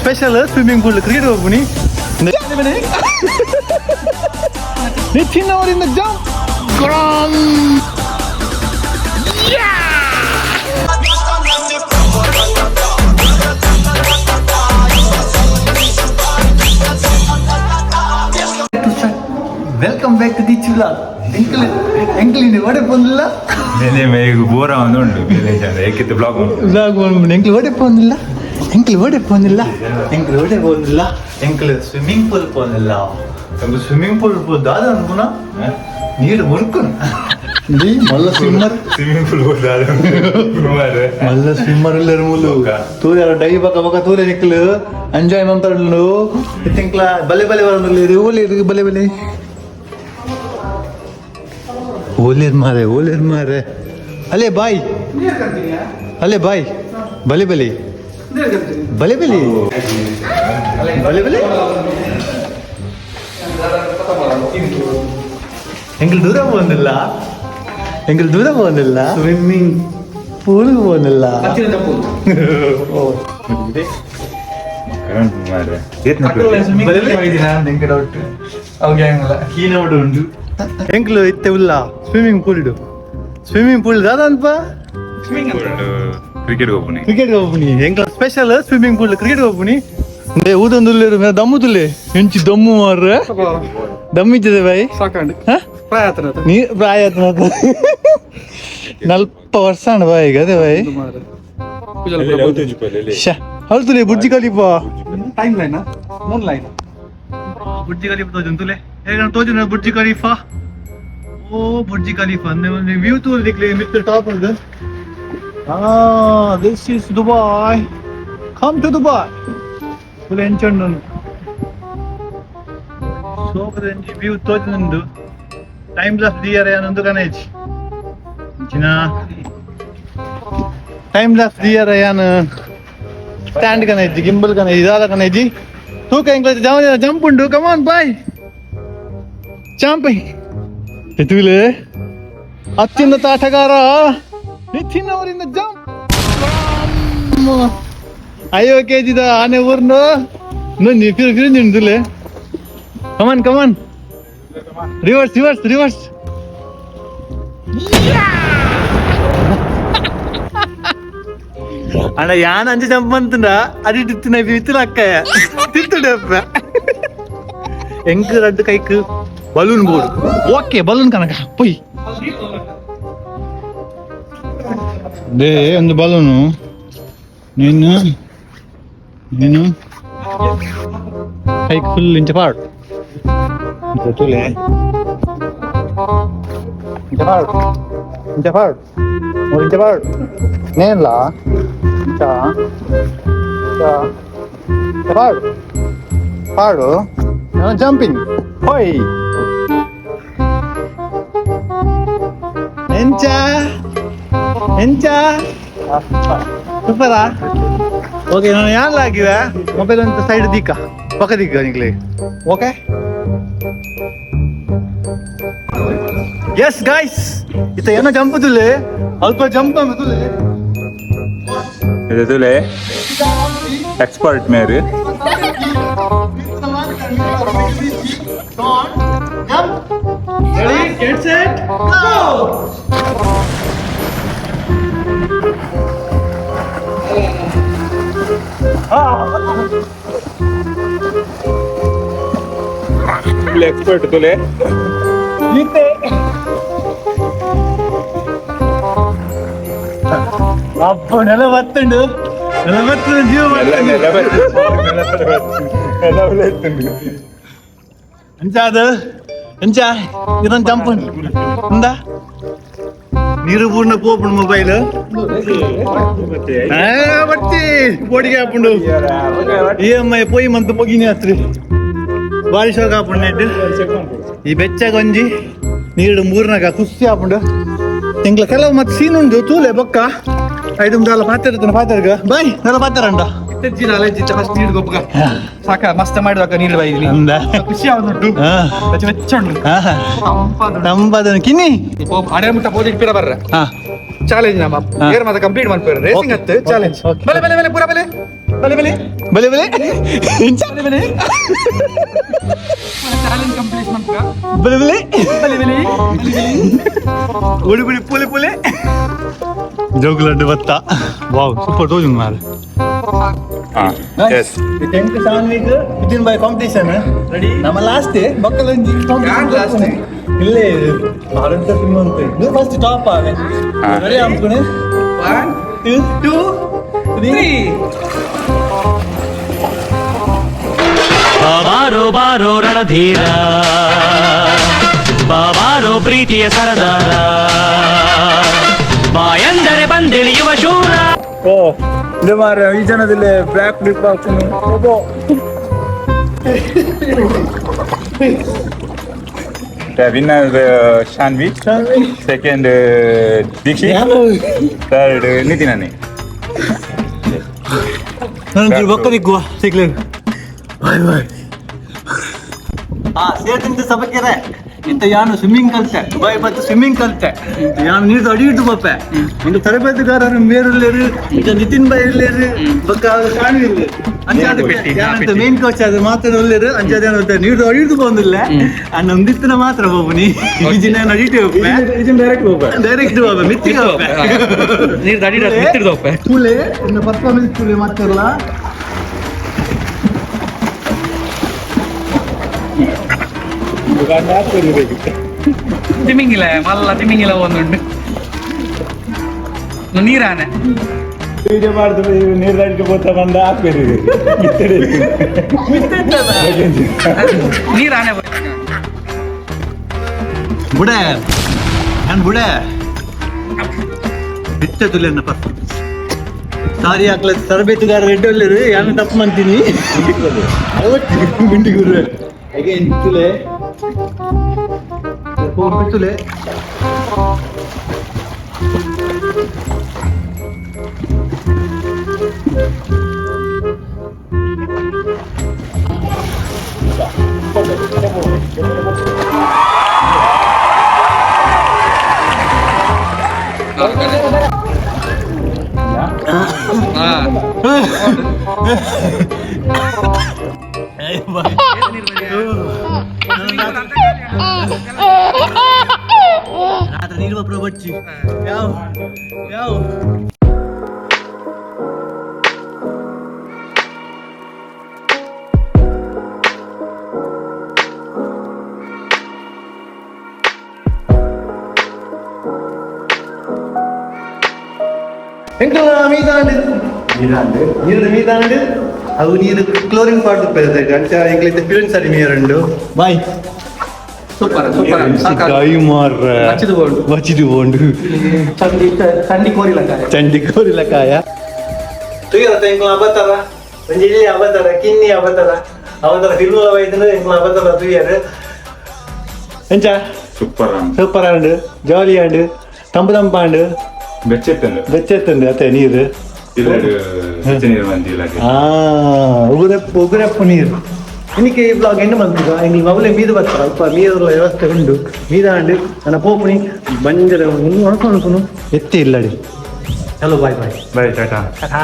Special swimming pool cricket ಹೋಗ್ಬುನಿ. Nitin ಅವರಿಂದ jump. Welcome back to Dichu vlog. ಎಂಕಲ್ ಎಂಕಲ್ ಇನ್ನು ಒಡೆ ಪೊಂದಿಲ್ಲ. ನೆನೆ ಮೇಗ್ ಬೋರ ಒಂದು ಉಂಟು ಏಕಿತ್ತು ಬ್ಲಾಗ್ ಉಂಟು. ವ್ಲಾಗ್ ಮಾಡ್ಬಿಡು. ಎಂಕಲ್ ಒಡೆ ಪೊಂದಿಲ್ಲ, ಎಂಕಲ್ ಒಡೆ ಪೊಂದಿಲ್ಲ, ಎಂಕಲ್ ಒಡೆ ಪೊಂದಿಲ್ಲ. ಎಂಕಲ್ ಸ್ವಿಮ್ಮಿಂಗ್ ಪೂಲ್ ಪೊಂದಿಲ್ಲ. ಎಂಕಲ್ ಸ್ವಿಮ್ಮಿಂಗ್ ಪೂಲ್ ಪೋ ದಾದ ಅನ್ಪುನ ನೀರು ಮುರುಕುನು ಮಲ್ಲ swimmer. Swimming pool ಮಲ್ಲ ಸ್ವಿಮ್ಮರ್ ಇಲ್ಲರು ಮುಲು ತೂರ ಡೈ ಬಕ ಬಕ ತೂರೆ ನಿಕ್ಲು ಎಂಜಾಯ್ ಮಂತರು ಇತ್ತಿಂಕ್ಲ ಬಲೆ ಬಲೆ ಬರಂದಿಲ್ಲ. ಓಲಿ ಬಲೆ ಬಲೆ ಓಲೇರ್ ಮಾರೆ, ಓಲೇರ್ ಮಾರೆ. ಅಲ್ಲೇ ಬಾಯ್, ಅಲ್ಲೇ ಬಾಯ್. ಬಲೆ ಬಲೆ ಬಲೆ ಬಲೆ ಬಲೆ ಬಲೆ. ಎಂಕಲ್ ದೂರ ಹೋಗಿಲ್ಲ, ಎಂಕಲ್ ದೂರ ಹೋಗಿಲ್ಲ, ಸ್ವಿಮ್ಮಿಂಗ್ ಪೂಲ್ಗೆ ಹೋಗಿಲ್ಲ. ಕರೆಂಟ್ ಮಾರೆ. ಉಂಟು ಎಂಕ್ಲು ಇತ್ತೆ ಉಲ್ಲ ಸ್ವಿಮ್ಮಿಂಗ್ ಪೂಲ್ ಇಡು. ಸ್ವಿಮ್ಮಿಂಗ್ ಪೂಲ್ ದಾದ ಅನ್ಪ. ಕ್ರಿಕೆಟ್ ಹೋಗ್ಬುನಿ. ಕ್ರಿಕೆಟ್ ಹೋಗ್ಬುನಿ. ಎಂಕ್ಲ special swimming pool cricket ಹೋಗ್ಬುನಿ. ಊದೊಂದುಲ್ಲೇರು ದಮ್ಮು ತುಲ್ಲೆ ಎಂಚಿ ದಮ್ಮು ಮಾರ್ರೆ. ದಮ್ಮಿದ್ದದೆ ಬಾಯ್. ಸಾಕಂಡು. ಹ? ಪ್ರಾಯ ಆತನ. ನೀ ಪ್ರಾಯ ನಲ್ಪ ವರ್ಷ ಅಣ್ಣ ಬಾಯ್. ಅದೇ ಬಾಯ್. ಶ ಹಲ್ತುಲೆ Burj Khalifa. Time line moon line. Burj Khalifa ತೋಜುನ್ ತುಲೆ ಹೇಗ ತೋಜುನ ಬುರ್ಜ್ ಖಲೀಫಾ. ಓ ಬುರ್ಜ್ ಖಲೀಫಾ ಅಂದ್ರೆ ವ್ಯೂ ತೂಲ್ ದಿಕ್ಲೆ ಮಿತ್ರ ಟಾಪ್ ಉಂಡು. ಆ this is Dubai, come to Dubai. Full ಎಂಚುಂಡು ಸೋಕದ ಎಂಚಿ ವ್ಯೂ ತೋಜುಂಡು. ಟೈಮ್ ಲಾಸ್ ದಿಯರ ಯಾನೊಂದು ಕನೇಜಿ ಇಂಚಿನ ಟೈಮ್ ಲಾಸ್ ದಿಯರ ಯಾನ್ ಸ್ಟ್ಯಾಂಡ್ ಕನೇಜಿ, ಗಿಂಬಲ್ ಕನೇಜಿ, ಇದಾದ ಕನೇಜಿ. ತೂಕ ಎಂಕ್ಲ ಜಾವ ಜಂಪ್ ಉಂಡು. ಕಮಾನ್ ಬಾಯ್, ಚಾಂಪೈ ಎತ್ತುಲೆ. ಅತ್ಯುನ್ನತ ಆಟಗಾರ ನಿತಿನ್ ಅವರಿಂದ ಜಂಪ್. ಐವ ಕೆಜಿದ ಆನೆ ಊರ್ನು ನುಂಜಿ ಫಿರ್ ಫಿರ್ ನಿಂದುಲೆ. ಕಮಾನ್ ಕಮಾನ್, reverse reverse reverse. ಅಣ್ಣ ಯಾನ್ ಅಂಚೆ ಜಂಪ್ ಅಂತಂಡ ಅಡಿ ತಿತ್ತಿನ ಬಿತ್ತಿನ ಅಕ್ಕಯ್ಯ ತಿತ್ತುಡಪ್ಪ. ಎಂಕ್ ರಡ್ಡು ಕೈಕ್ balloon board. Okay balloon ಕನಕ ಪೊಯ್ they ಒಂದು ಬಲೂನು. ನೀನು ನೀನು ಕೈಕ್ ಫುಲ್ ಇಂಚ ಪಾಡು ತುಲೆ, ಇಂಚ ಪಾಡು, ಇಂಚ ಪಾಡು, ಮೂರು ಇಂಚ ಪಾಡು. ನೇನ್ಲ ಇಂಚ ಇಂಚ ಇಂಚ ಪಾಡು ಪಾಡು. ಜಂಪಿಂಗ್ ಹೋಯ್. ಎಂಚ ಎಂಚ ಸೂಪರಾ? ಓಕೆ, ನಾನು ಯಾನ್ ಆಗಿವೆ ಮೊಬೈಲ್ ಅಂತ ಸೈಡ್ ದಿಕ್ಕ ಪಕ್ಕ ದಿಕ್ಕ ನಿಕ್ಲೆ. Okay yes guys, ಇತ್ತ ಏನೋ ಜಂಪ್ ತುಲೆ, ಅಲ್ಪ ಜಂಪ್ ತುಲೆ. ತುಲೆ ಎಕ್ಸ್ಪರ್ಟ್ ಮೇರಿ. Ready, get set, go! Expert ತುಲೆ. ಅಪ್ಪ ನೆಲ ಬತ್ತುಂಡು, ನೆಲ ಬತ್ತುಂಡು ಜೀವ ಬತ್ತುಂಡು. ಎಂಚ ಅದು ಎಂಚ ಇದೊಂದು ಜಂಪ್ ಇಂದ ನೀರು ಪೂರ್ಣ ಪೋಪುಂಡು ಮೊಬೈಲ್ ಬಟ್ಟಿ ಬೋಡಿಗೆ ಹಾಪುಂಡು. E M I ಪೋಯಿ ಮಂತ್ ಪೊಗಿನಿ ಹತ್ರ ಬಾರಿ ಶೋಕ ಆಪುಂಡು ನೆಟ್. ಈ ಬೆಚ್ಚಗ ಒಂಜಿ ನೀರು ಮೂರ್ನಾಗ ಖುಷಿ ಆಪುಂಡು ಎಂಕ್ಲ. ಕೆಲವು ಮತ್ತೆ ಸೀನ್ ಉಂಡು ತೂಲೆ ಬೊಕ್ಕ. ಐದು ದಾಲ ಪಾತೆರ ಪಾತೆರ್ಗ ಬಾಯ್ ದಾಲ ಪಾತೆರಂಡ. ಫಸ್ಟ್ ನೀರು ಗೊಬ್ಬ ಸಾಕ ಮಸ್ತ್ ಮಾಡಿದಾಗ ನೀರು ಬೈಲಿ. ಅಂದ. ಖುಷಿ ಆಗುಂಟು. ಬೆಚ್ಚ ಬೆಚ್ಚ ಉಂಟು. ತಂಪದನು ಕಿನ್ನಿ. ಅಡೆ ಮುಟ್ಟ ಪೋದಿಗೆ ಪಿರ ಬರ್ರ. ಹಾ. ಚಾಲೆಂಜ್ ನಮ್ಮ. ಏರ್ ಮಾತ ಕಂಪ್ಲೀಟ್ ಮಾಡ್ತಾರೆ ರೇಸಿಂಗ್ ಹತ್ತು ಚಾಲೆಂಜ್. Okay. ಬಲೆ ಬಲೆ ಬಲೆ ಪೂರ ಬಲೆ. ಬಲೆ ಬಲೆ ಬಲೆ ಬಲೆ ಇಂಚ ಬಲೆ ಚಾಲೆಂಜ್ ಕಂಪ್ಲೀಟ್ ಮಾಡ್ಕ. ಬಲೆ ಬಲೆ ಬಲೆ ಬಲೆ. ಉಡಿ ಬುಡಿ ಪುಲೆ ಪುಲೆ ಜೋಗುಲಡ್ಡು ಬತ್ತ. ವಾವ್, ಸೂಪರ್ ತೋಜು ಮಾರೆ. Yes. Tenth Sanvik within by competition ready. ನಮ್ಮ ಲಾಸ್ಟ್ ಮಕ್ಕಳೊಂಜಿ. ಯಾನ್ last? ಇಲ್ಲೇ ಭಾರತ ತಿನ್ನುವಂತೆ ನೀವು ಫಸ್ಟ್ ಟಾಪ್ ಆವೆ. ಹಾ. ರೆಡಿ ಅನ್ಕೊಣೆ. 1 2 2 3. 3. ಬಾರೋ ಬಾರೋ ರಣಧೀರ, ಬಾಬಾರೋ ಪ್ರೀತಿಯ ಸರದಾರ, ಬಾಯಂದರೆ ಬಂದಿಳಿಯುವ ಶೂರ. ಓ ಇದು ಮಾರ ಈ ಜನದಲ್ಲಿ ಬ್ಲ್ಯಾಕ್ ಲಿಪ್ ಹಾಕ್ತೀನಿ. Winner Shanvi, second Dikshit, third Nitin ಅನ್ನಿ. ನಾನು ಬೊಕ್ಕನಿಕ್ಕುವ ಸಿಗ್ಲಿ. Boy boy. ಹಾ ಸೇರ್ತಿಂತ ಸಬಕೆರೆ ಇಂತ ಯಾನು ಸ್ವಿಮ್ಮಿಂಗ್ ಕಲ್ತೆ ಬಾಯ್ ಬತ್ತು ಸ್ವಿಮ್ಮಿಂಗ್ ಕಲ್ತೆ. ಯಾನು ನೀರು ಅಡಿ ಇಟ್ಟು ಬಪ್ಪೆ ಇಂದು ತರಬೇತುಗಾರರು ಮೇರುಲ್ಲೇರು ಈಗ ನಿತಿನ್ ಬಾಯ್ ಇಲ್ಲೇರು ಬೊಕ್ಕ ಶಾಣು ಇಲ್ಲೇರು. ಮೇನ್ ಕೋಚ್ ಅದು ಮಾತ್ರ ಉಲ್ಲೇರು ಅಂಚಾದ ನೀರು ಅಡಿ ಇಟ್ಟು ಬಂದಿಲ್ಲ ನಮ್ದಿತ್ತನ ಮಾತ್ರ ಬಾಬುನಿ ಈಜಿನ ಅಡಿಟೆ ಹೋಗ್ಪೆ. ಡೈರೆಕ್ಟ್ ಹೋಗ್ಬೇಕು. ಡೈರೆಕ್ಟ್ ಬಾಬಾ ಮಿತ್ತಿಗೆ ಹೋಗ್ಪೆ. ನೀರು ದಡಿ ಮಿತ್ತಿರ್ದೋಪೆ. ತುಲೆ ಇನ್ನು ಪರ್ಫಾರ್ಮೆನ್ಸ್ ತುಲೆ ಮಾತ್ರಲ್ಲ. ತಿಮಿಂಗಿಲ್ಲ ಮಲ್ಲ ತಿಮಿಂಗಿಲ್ಲ ಒಂದುಂಡು ನೀರಾನೆ. ವಿಡಿಯೋ ಮಾಡಿದ್ರೆ ನೀರು ದಾಟಿಗೆ ಹೋಗ್ತಾ ಬಂದ ಹಾಕ್ಬೇಕು. ನೀರಾನೆ. ಬುಡೆ ನಾನು ಬುಡೆ ಬಿತ್ತ ತುಲೆನ್ನ ಪರ್ಫಾರ್ಮೆನ್ಸ್ ಸಾರಿ ಹಾಕ್ಲ ತರಬೇತುಗಾರ ರೆಡ್ಡಲ್ಲಿರು ಯಾನು ತಪ್ಪು ಮಂತೀನಿ ಗುಂಡಿ ಗುರು ಅಗೇನ್ ತುಲೆ ತುಲೆ. ರಾತ್ರಿ ನೀರು ಬಪ್ರ ಬಚ್ಚಿ ಯಾವ ಯಾವ ಎಂಕಲ್ಲ ಮೀದಾಂಡು ನೀರು ಮೀದಾಂಡು ಅವು ನೀರು ಕ್ಲೋರಿನ್ ಪಾಟ್ ಉಪ್ಪು ಅಂಚ ಎಂಕ್ಲೈತೆ ಫ್ಲೂಯೆನ್ಸ್ ಅಡಿ ನೀರುಂಡು ಬಾಯ್. ಸೂಪರ್ ಸೂಪರ್ ಸಾಕಾಗ. ಕಾಯಿ ಮಾರ್ರೆ. ಬಚ್ಚಿದು ಬೋಂಡು. ಬಚ್ಚಿದು ಬೋಂಡು. ಚಂಡಿ ಚಂಡಿ ಕೋರಿಲ್ಲ ಕಾಯ. ಚಂಡಿ ಕೋರಿಲ ಕಾಯ ತುಯರ ಎಂಕ್ಲ ಅಬತಾರ ಒಂಜಿ ಇಲ್ಲಿ ಅಬತಾರ ಕಿನ್ನಿ ಅಬತಾರ ಅವತಾರ ತಿರುಮಲ ವೈದ್ಯನ ಎಂಕ್ಲ ಅಬತಾರ ತುಯರ್ ಎಂಚ. Super. Super and jolly and ತಂಪು ತಂಪಾಂಡು. ಬೆಚ್ಚೆತ್ತಂದು. ಬೆಚ್ಚೆತ್ತುಂಡು ಅತ್ತೆ ನೀರು. ಇಲ್ಲಡು ಬೆಚ್ಚ ನೀರು ಬಂದಿಲ್ಲ. ಆ ಉಗುರಪ್ಪು ಉಗುರಪ್ಪು ನೀರು. ಇನ್ನಿಕ್ಕೆ ಈ ಬ್ಲಾಗ್ ಎಂಡ್ ಬಂದಿಗ ಎಂಗ್ಲ ಮವಲೆ ಮೀದು ಬರ್ತಾರೆ ಅಲ್ಪ ಮೀದಲ್ಲ ವ್ಯವಸ್ಥೆ ಉಂಡು ಮೀದಾಂಡು ನನ್ನ ಪೋಪುನಿ ಬಂಜರ ಒಂದು ಅನ್ಕೊಂಡು ಎತ್ತಿ ಇಲ್ಲಡಿ. ಚಲೋ, bye bye. Bye, tata. Tata.